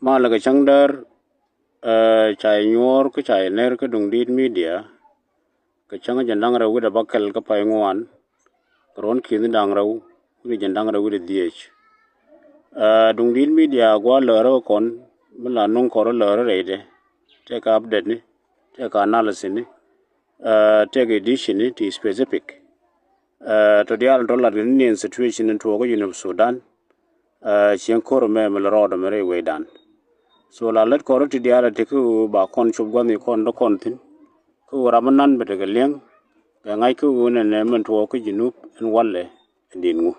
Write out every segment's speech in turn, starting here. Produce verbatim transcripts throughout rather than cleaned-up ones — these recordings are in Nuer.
Malɛ kɛ cäŋ däär, ɛ, ca yɛ nyuɔɔr kä ca yɛ ner kä Duŋdi̱t Media kɛ cäŋ jiɛn da̱ŋ rɛw wi̱cdɛ bäkɛl kä pay ŋuan kɛ ruɔ̱n ki̱ni da̱ŋ rɛw wi̱cdɛ jiɛn da̱ŋ rɛw wi̱cdɛ dhieec. Ɛ, Duŋdi̱t Media gua̱a̱ läärä kɛ kɔn mi la nuŋ kɔn rɔ läärä rɛydɛ, tëëkɛ update ni, tëëkɛ analysis ni, ɛ, tëëkɛ edition ni ti specific. Ɛ, tɔ diaal tɔ lat kɛ ni niɛn situation ni tuɔɔk kä Junub Sudan, ɛ, cieŋ ko̱r mɛ mi lɛ rɔɔdɛ mi rɛy wecdan. So la lät kɔn rɔ ti diaal ti kä ɣöö ba kɔn cop gua̱n i̱ kɔn dɔ kɔn thi̱n. Kä ɣöö ram mi nan bɛ tekɛ liɛŋ kɛ ŋa̱c kä ɣöö nɛnɛ min tuɔɔk kä Junub in walɛ in di̱t ŋu.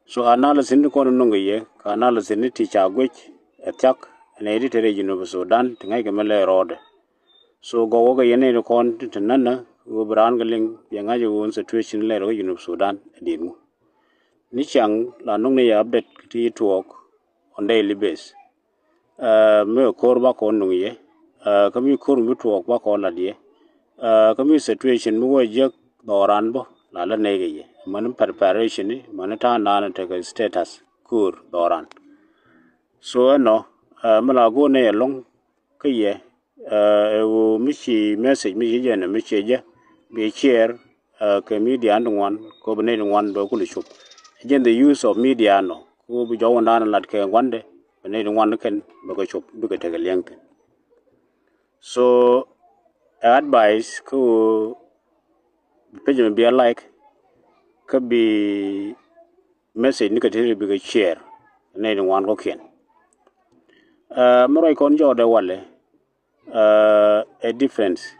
So analysis ni kɔn nuŋ kɛ yɛ, kɛ analysis ni ti ca guic ɛ thiak ɛ nɛy ti te rɛy Junub Sudan ti ŋa̱ckɛ mi lɛ rɔɔdɛ. So gɔw wä kɛ yɛn nɛy ti kɔn ti te nänä ɣöö bi raan kɛ liŋ yɛ ŋa̱c ɣöö situation lɛ rɔ kä Junub Sudan ɛ di̱t ŋu. Ni ciaŋ la nuŋ ni yɛ update ti tuɔɔk on daily base. Ɛ, mi ko̱r ba kɔn nuŋ yɛ, ɛ, kä mi ko̱r mi tuɔɔk ba kɔn lat yɛ, ɛ, kä mi situation mi wä jiäk dhɔran bä la lä nɛy kɛ yɛ, mani preparation ni, mani ta̱a̱ naan tekɛ status ko̱r dhɔran. So ɛnɔ, ɛ, mi la go̱o̱r nɛy ɛlɔ̱ŋ kä yɛ, ɛ, ɛ ɣöö mi ci message mi ci jɛn mi ci jɛ bi share, ɛ, kɛ media ni ŋuan kɛ bi nɛy ti ŋuan bɛ kul cop. Jɛn the use of media nɔ kɛ bi jɔwundan lat kɛ ŋuandɛ bi nɛy ti ŋuan kɛn bɛ kɛ cop bikɛ tekɛ liɛŋ thi̱n. So ɛ advice kä ɣöö bi page mi bi a like kä bi message ni kɛ ti bikɛ share nɛy ti ŋuan kɔkiɛn. Ɛ, mi ruac kɔn jɔɔdɛ walɛ, ɛ, ɛ difference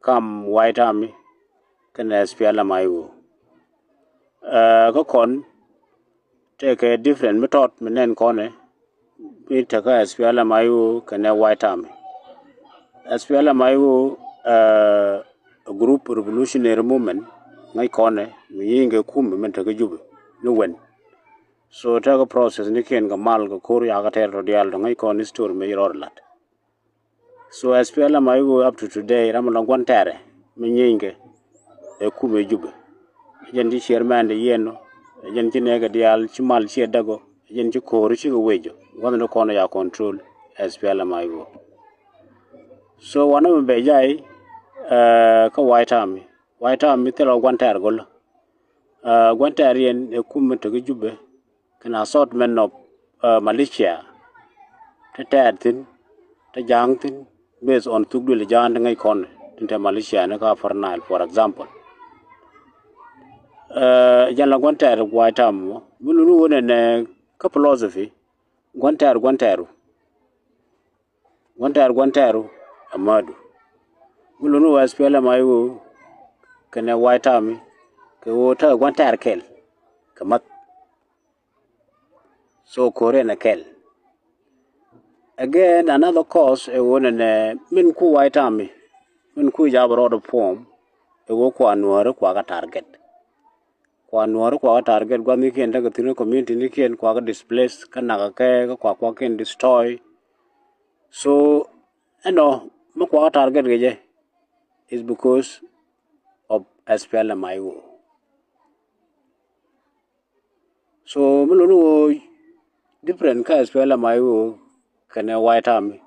kam White Army kɛnɛ S P L M I O. Ɛ, kä kɔn tëëkɛ different mi tɔt mi nɛn kɔnɛ mi tekä S P L M I O kɛnɛ White Army. S P L M I O, ɛ, group revolutionary movement ŋäc kɔnɛ mi nyieny kɛ kum mi tekä Jubɛ ni wen. So tekɛ process ni kiɛn kɛ mal kɛ ko̱r yakä tɛr tɔ diaal tɔ ŋäc kɔn history mi rɔɔd lat. So S P L M I O up to today ram mi la gua̱n tɛrɛ mi nyieny kɛ ɛ kum ɛ Jubɛ. Ɛ jɛn ci chairman de yiɛn ɔ, ɛ jɛn ci nɛɛkɛ diaal ci mal ci ɛ däk ɔ, ɛ jɛn ci ko̱r ci kɛ wec ɔ. Gua̱n ni kɔn ya control S P L M I O. So wanɛ mi bɛ jay, ɛ, kä White Army. White Army thilɛ gua̱n tɛr gol. Ɛ, gua̱n tɛr yɛn ɛ kum mi tekä Jubɛ kɛn assortment of, ɛ, militia. Te tɛɛr thi̱n, te ja̱a̱ŋ thi̱n, based on thuk duël ja̱a̱ŋ te ŋäc kɔn tin te militia ni kä Upper Nile, for example. Ɛ, jɛn la gua̱n tɛɛr White Army mɔ mi luni wä nɛnɛ kä philosophy, gua̱n tɛɛr, gua̱n tɛɛru. Gua̱n tɛɛr, gua̱n tɛɛru a mädu. Mi luni wä S P L M I O kɛnɛ White Army kɛ ɣöö tekɛ gua̱n tɛɛr kɛl kɛ mäth. So ko̱r ɛn ɛ kɛl. Again, another cause ɛ ɣöö nɛnɛ min ku White Army, min ku jabɛ rɔɔdɛ form ɛ ɣöö kua Nuääri kua kɛ target. Kua Nuääri kua kɛ target gua̱n ni kiɛn tekɛ thi̱n community ni kiɛn kua kɛ displace kä nakä kɛ kä kua kua kiɛn destroy. So ɛnɔ mi kua kɛ target kɛ jɛ is because of S P L M I O. So mi luni wä different kä S P L M I O kɛnɛ White Army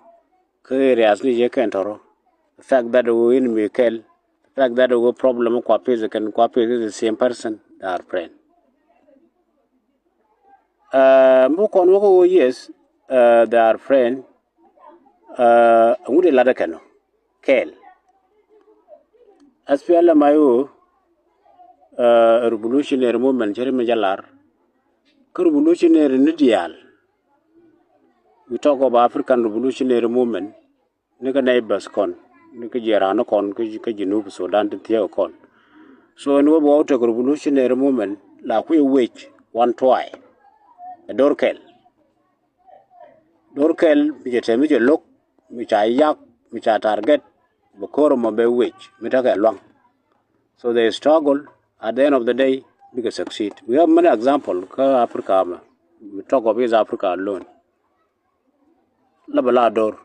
kä areas ni jɛ kɛn tɔrɔ. The fact that wä in mi kɛl, the fact that wä problem kua face kɛn kua face is the same person, they are friend. Ɛ, mi kɔn wä kä wä, yes, ɛ, they are friend. Ɛ, ŋut ilat ɛ kɛn ɔ kɛɛl. S P L M I O, ɛ, revolutionary movement cɛ ri mi jɛ lar. Kä revolutionary ni diaal, we talk of African revolutionary movement, ni kä neighbors kɔn, ni kä jiɛran kɔn kä, kä Junub Sudan ti thiek kɔn. So ɛn wä bɛ wä tek revolutionary movement la kui̱ wec wan tuay ɛ dor kɛl. Dor kɛl mi cɛ te mi cɛ lo̱k mi ca yak mi ca target bɛ ko̱r ɛmɔ bɛ wec mi tekɛ luaŋ. So they struggle, at the end of the day bikɛ succeed. We have many example kä Africa mɛ, we talk of East Africa alone. La bɛ la dor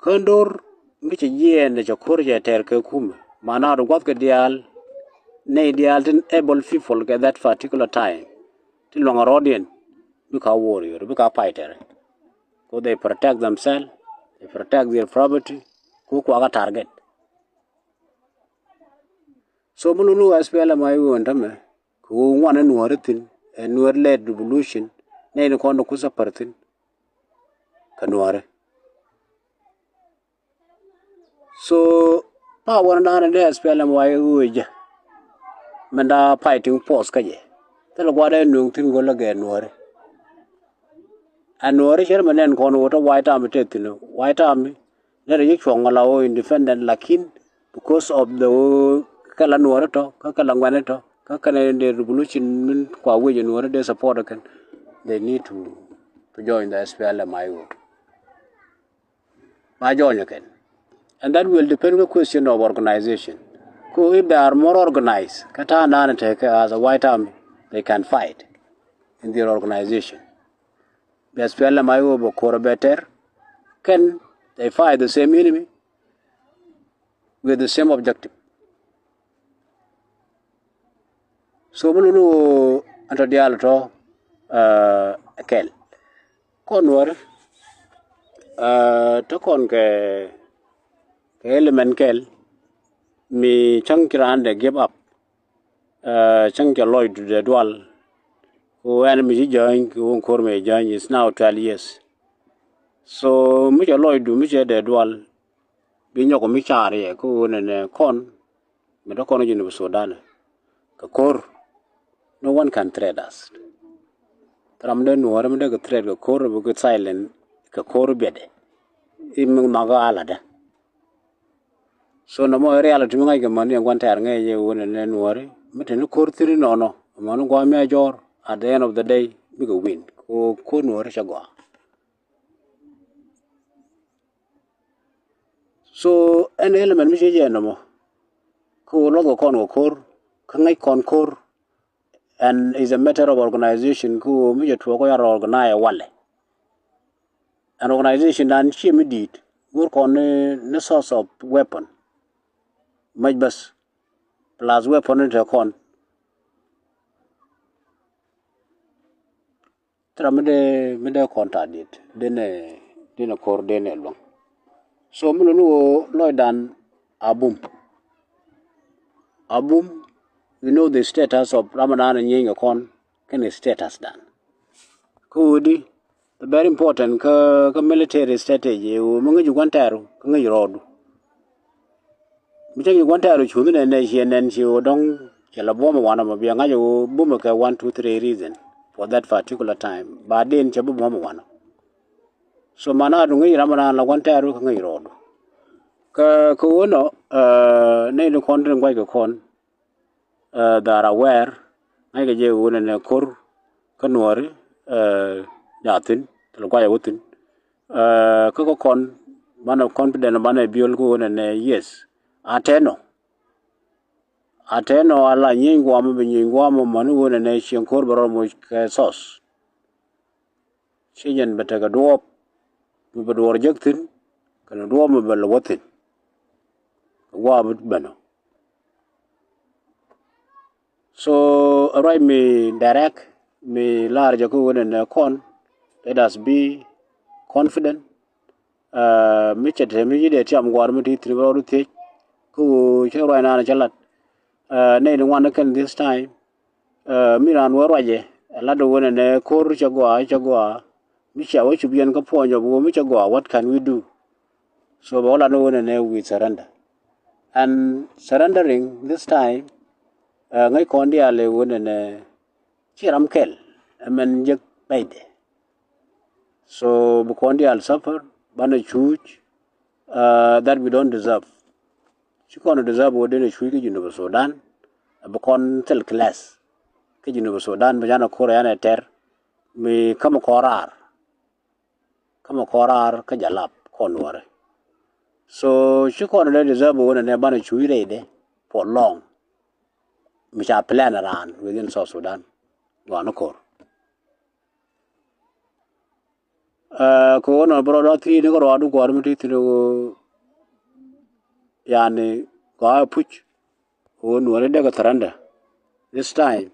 kä dor mi cɛ jiɛɛn cɛ ko̱r cɛ tɛr kɛ kumɛ. Manadu gua̱thkɛ diaal, nɛy diaal tin able people kɛ that particular time. Tin luaŋ rɔɔdiɛn bika warrior, bika fighter. 'Cause they protect themselves, they protect their property. Ku kuakä target. So mi lulu S P L M I O ɛn tämɛ kɛ ɣöö ŋuan ɛ Nuääri thi̱n, ɛ Nuer led revolution, nɛy ni kɔn ni ku suffer thi̱n kɛ Nuääri. So power dan in dee S P L M I O ɛ jɛ, min da fighting force kä jɛ, thilɛ gua̱a̱th dee nööŋ thi̱n go̱lä gɛ Nuääri. Ɛ Nuääri cär mɛ nɛn kɔn ɣöö tɔ White Army te thi̱n, White Army nɛn rɛ ji̱ cuɔ̱ŋ ala ɣöö independent, lakin because of the ɣöö kɛ la Nuääri tɔ, kä kɛ la ŋuɛ̈ni tɔ, kä kɛnɛ the revolution min kua wec ɛ Nuääri dee support kɛn, they need to, to join the S P L M I O. Ba join kɛn. And that will depend on the question of organization. Ko if they are more organized, kä ta̱a̱ naan tekɛ as a White Army, they can fight in their organization. Bɛ S P L M I O bɛ ko̱r bɛ tɛr, kɛn they fight the same enemy with the same objective. So mi lulu ɛn tɔ diaal tɔ, uh, kɛl. Kɔn Nuääri, uh, tɔ kɔn kɛ, kɛ element kɛl mi cäŋ ci raan dee give up. Uh, cäŋ cɛ lɔcdu dee dual. Ku ɛn mi ci jäny, ku wä ko̱r mi jäny is now twelve years. So mi cɛ lɔcdu mi cɛ dee dual, bi nyɔk mi car yɛ, ku wä nɛnɛ kɔn mi dee kɔn ji̱ ni bi Sudan kɛ ko̱r. No one can threat us. Thɛram dee Nuääri mi dee kɛ threat kɛ ko̱r, bi kɛ silent kɛ ko̱r biɛtdɛ. I̱ mi nhɔk alatdä. So nɔmɔ ɛ reality mi ŋa̱ckɛ mäni ɛn gua̱n tɛ̈r ŋäcɛ jɛ ɣöö nɛnɛ Nuääri mi te ni ko̱r thi̱n inɔnɔ, mäni gua̱a̱ mi a jɔ̱ɔ̱r, at the end of the day bikɛ win. Ko ko̱r Nuääri cɛ gɔaa. So ɛn element mi cɛ jɛ nɔmɔ, kä ɣöö luɔth kɛ kɔn kɛ ko̱r, kä ŋäc kɔn ko̱r, and is a matter of organization, kä ɣöö mi jɛ tuɔɔk kɔ yar organize walɛ. An organization dan ciɛ mi di̱i̱t, go̱r kɔn ni, ni source of weapon. Mac bas, plus weapon ni te kɔn. Thilɛ mi dee, mi dee kɔn ta̱a̱ di̱i̱t, denɛ, denɛ ko̱r, denɛ luäŋ. So mi luni ɣöö lɔcdan a bum. A bum, you know the status of ram dan nyieeny kɛ kɔn, kɛnɛ status dan. Kä ɣöö di, very important kä, kä military strategy, ɣöö mi ŋäc gua̱n tɛ̈ru kä ŋäc rɔɔdu. Mi cä ŋi̱i̱c gua̱n tɛ̈ru cuŋni nɛn nɛ ciɛ nɛn ci ɣöö dɔ̱ŋ cɛ la buɔ̱m wanɔ mɔ, bia ŋa̱c ɣöö bumɛ kɛ one, two, three reason for that particular time. Ba den cɛ bi buɔ̱m wanɔ. So mana du ŋäc ram ran la gua̱n tɛ̈ru kä ŋäc rɔɔdu. Kä, kä ɣöö nɔ, uh, nɛy ni kɔn tin gua̱c kɛ kɔn, uh, they are aware, ŋa̱ckɛ jɛ ɣöö nɛnɛ ko̱r kä Nuääri, uh, ja thi̱n, thil gua̱c a wä thi̱n. Uh, kä kä kɔn banɛ confident, banɛ build kä ɣöö nɛnɛ, yes. A tɛnɔ. A tɛnɔ a la nyieeny guamɔ, bi nyieeny guamɔ mäni ɣöö nɛnɛ cieŋ ko̱r bɛ rɔl moc kɛ source. Ci jɛn bɛ tekɛ duɔɔp mi bɛ duɔɔr jek thi̱n, kɛnɛ duɔɔp mi bɛ lɛ wä thi̱n. Kɛ guamɔ bɛ nɔ. So ruac mi direct mi lar jɛ kä ɣöö nɛnɛ kɔn, let us be confident. Uh, mi cɛ te mi ci dee tiam gua̱a̱r mi ti thi̱n bä rɔɔdu thiec. Kä ɣöö cä ruac naan cä lat. Uh, nɛy ni ŋuan ni kɛn this time. Uh, mi raan wä ruacɛ ɛ lat ɣöö nɛnɛ ko̱r cɛ gɔaa, cɛ gɔaa. Mi cia wä cup yɛn kä puɔ̱ny jɔp ɣöö mi cɛ gɔaa, what can we do? So bɛ wä lat ni ɣöö nɛnɛ we surrender. And surrendering this time, uh, ŋäc kɔn diaal ɛ ɣöö nɛnɛ ci ram kɛl ɛmɛn jek bɛcdɛ. So bi kɔn diaal suffer, banɛ cuuc, uh, that we don't deserve. Ci kɔn deserve wä denɛ cuuc kä Junub Sudan. Bi kɔn thil class kä Junub Sudan, bi canɛ ko̱r, canɛ tɛr mi kä mi kɔn raar. Kä mi kɔn raar kä jalap kɔn Nuääri. So ci kɔn dee deserve wä nɛnɛ banɛ cuuc rɛydɛ for long. Mi ca plan around within South Sudan. Gɔaa ni ko̱r. Uh, kɛ ɣöö nɔ bi rɔɔdu a thi̱i̱ni kä rɔɔdu gua̱a̱r mi ti thi̱n ɣöö, yani, gɔaa puc ɣöö Nuääri dee kɛ surrender this time.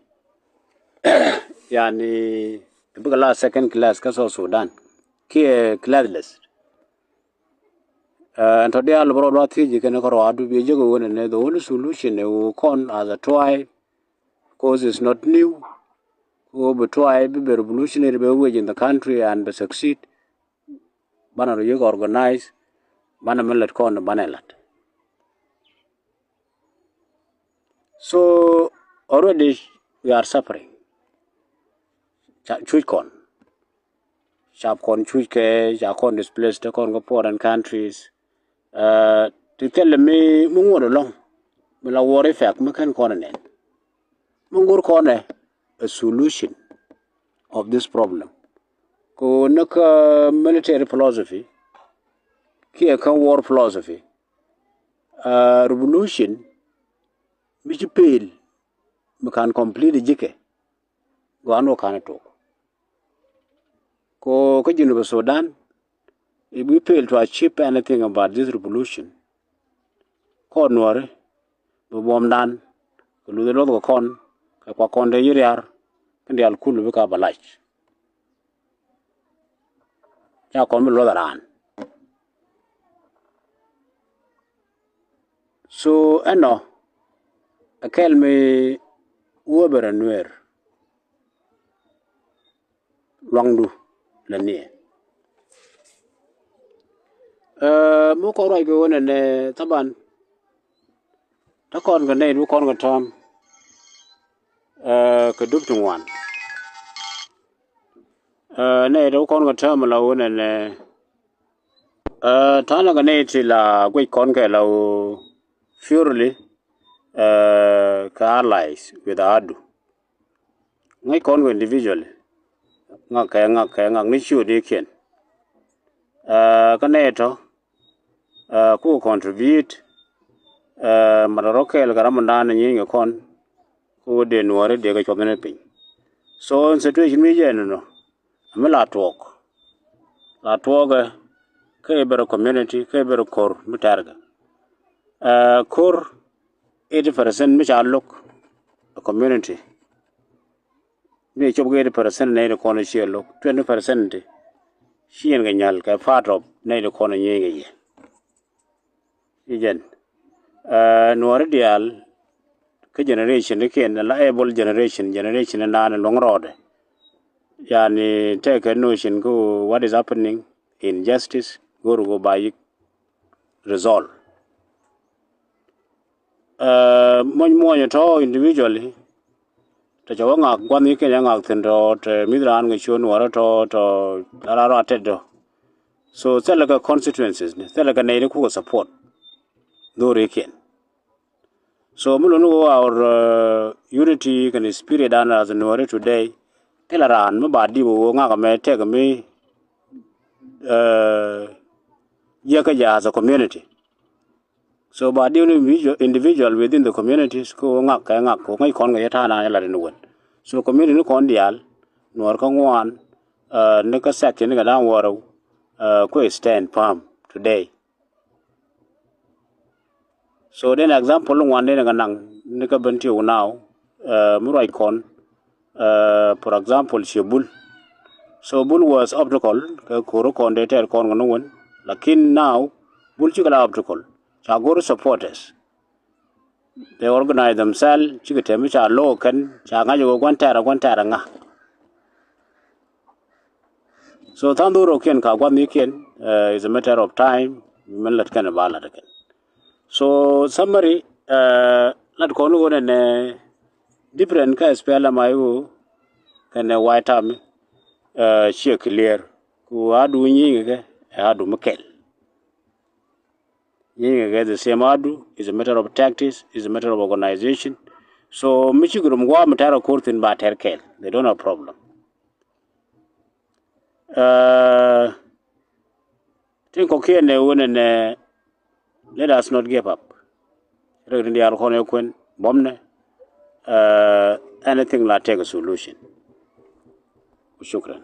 Yani, bikɛ la second class kä South Sudan. kiɛ classless. Ɛn tɔ diaal bä rɔ dua thiec kɛn kärɔadu bi jek wen ɛn the only solution ɛ wä kɔn as a tribe, cause it's not new. Wä bi tribe bi revolutionary bɛ wage in the country and bɛ succeed. Banɛ rɔ yek organize, banɛ mi lät kɔn banɛ lat. So already we are suffering. Ca cuc kɔn. Cap kɔn cuc kɛ, ca kɔn displaced, kɔn kɛ foreign countries. Ti thilɛ mi mi ŋuɔt ɛlɔŋ mi la war effect mi kɛn kɔn ɛ nɛn. Mi ŋur kɔn ɛ a solution of this problem. Kɛ ni kä military philosophy kiɛ kä war philosophy. Revolution mi ci pel mi kan complete jikɛ. Gɔaa ni wä kan tok. Ko kä Junub Sudan, if we fail to achieve anything about this revolution, kɔn Nuɔri bi buɔmdan kɛ luth luɔth kɛ kɔn kɛ kua kɔn dee yi riar kä diaal kul bi ka bä lac. Ca kɔn bi luɔth a raan. So ɛnɔ ɛ kɛl mi wä bɛ rɛ nueer. Luaŋdu lɛ niɛ. Ɛ mi kɔn ruac kɛ wen ɛnɛ thaban. Tä kɔn kɛ nɛy du kɔn kɛ tääm kɛ dup ti ŋuan. Ɛ nɛy du kɔn kɛ tääm la wen ɛnɛ. Ɛ ta̱a̱ na kɛ nɛy ti la guic kɔn kɛ la wä purely kɛ allies with Adu. Ŋäc kɔn kɛ individually ŋak kɛ ŋak kɛ ŋak ni ciö di kiɛn. Kä nɛy tɔ ku contribute mat rɔ kɛɛl kɛ ram dan nyieny kɛ kɔn. Ku dee Nuɔri dee kɛ cuɔth ni piny. So in situation mi jɛ ni nɔ mi la tuɔɔk. La tuɔɔkɛ kä iberɛ community kä iberɛ ko̱r mi tɛrkɛ. Ko̱r eighty percent mi ca lo̱k ɛ community. Mi cop kɛ eighty percent nɛy ti kɔn ciɛ lo̱k, twenty percent ti ci yɛn kɛ nyal kɛ part of nɛy ti kɔn nyieeny kɛ yɛ. I̱ jɛn Nuɔri diaal kä generation ti kiɛn la able generation, generation in naan in luɔ̱ŋ rɔɔdɛ. Yani tɛkɛ notion kä what is happening, injustice go̱o̱r kɛ ba yik resolve. Muɔny muɔny tɔ individually tɔ cɛ wä ŋak gua̱n i̱ kɛn ɛ ŋak thi̱n tɔ tɛ mi̱th raan kɛ ciö Nuɔrä tɔ tɔ raan rɔ tet tɔ. So thilɛ kɛ consequences ni, thilɛ kɛ nɛy ti kukɛ support dhorikiɛn. So mi luni wä our unity kɛn spirit dan as Nuɔri today. Thilɛ raan mi ba di wä wä ŋak mɛ tɛk mi jiɛ kä jɛ as a community. So ba di individual, individual within the communities ko ŋak kɛ ŋak ko ŋäc kɔn kɛ yɛ ta̱a̱ na yɛ lat in wän. So community ni kɔn diaal Nuɔr kä ŋuan ni kä section ni kɛ da̱a̱ŋ wäärä ko stand firm today. So den example ŋuan den kɛ naŋ ni kä ben ti wä now mi ruac kɔn. For example ciɛ Bul. So Bul was obstacle kɛ ko̱r kɔn dee tɛɛr kɔn kɛ ni wän. Lakin now Bul cikɛ la obstacle ca go̱r supporters. They organize themselves cikɛ tɛm mi ca lo̱k kɛn ca ŋa̱c kɛ gua̱n tɛɛr gua̱n tɛɛr ŋa. So tha̱a̱ŋ dhorok kiɛn ka gua̱n ni kiɛn is a matter of time. Min lat kɛn ba lat kɛn. So summary lat kɔn wä nɛ nɛ different kä S P L M I O kɛnɛ White Army ciɛ clear. Ku Adu nyiŋ kɛ Adu mi kɛl. Nyiŋ kɛ the same Adu is a matter of tactics, is a matter of organization. So mi ci group guam tɛr a ko̱r thin ba tɛr kɛl, they don't have problem. Tin kɔkiɛn nɛ wun nɛ let us not give up. Rek ni diaal kɔn ɛ kuɛn bɔm nɛ anything la take a solution. Shukran.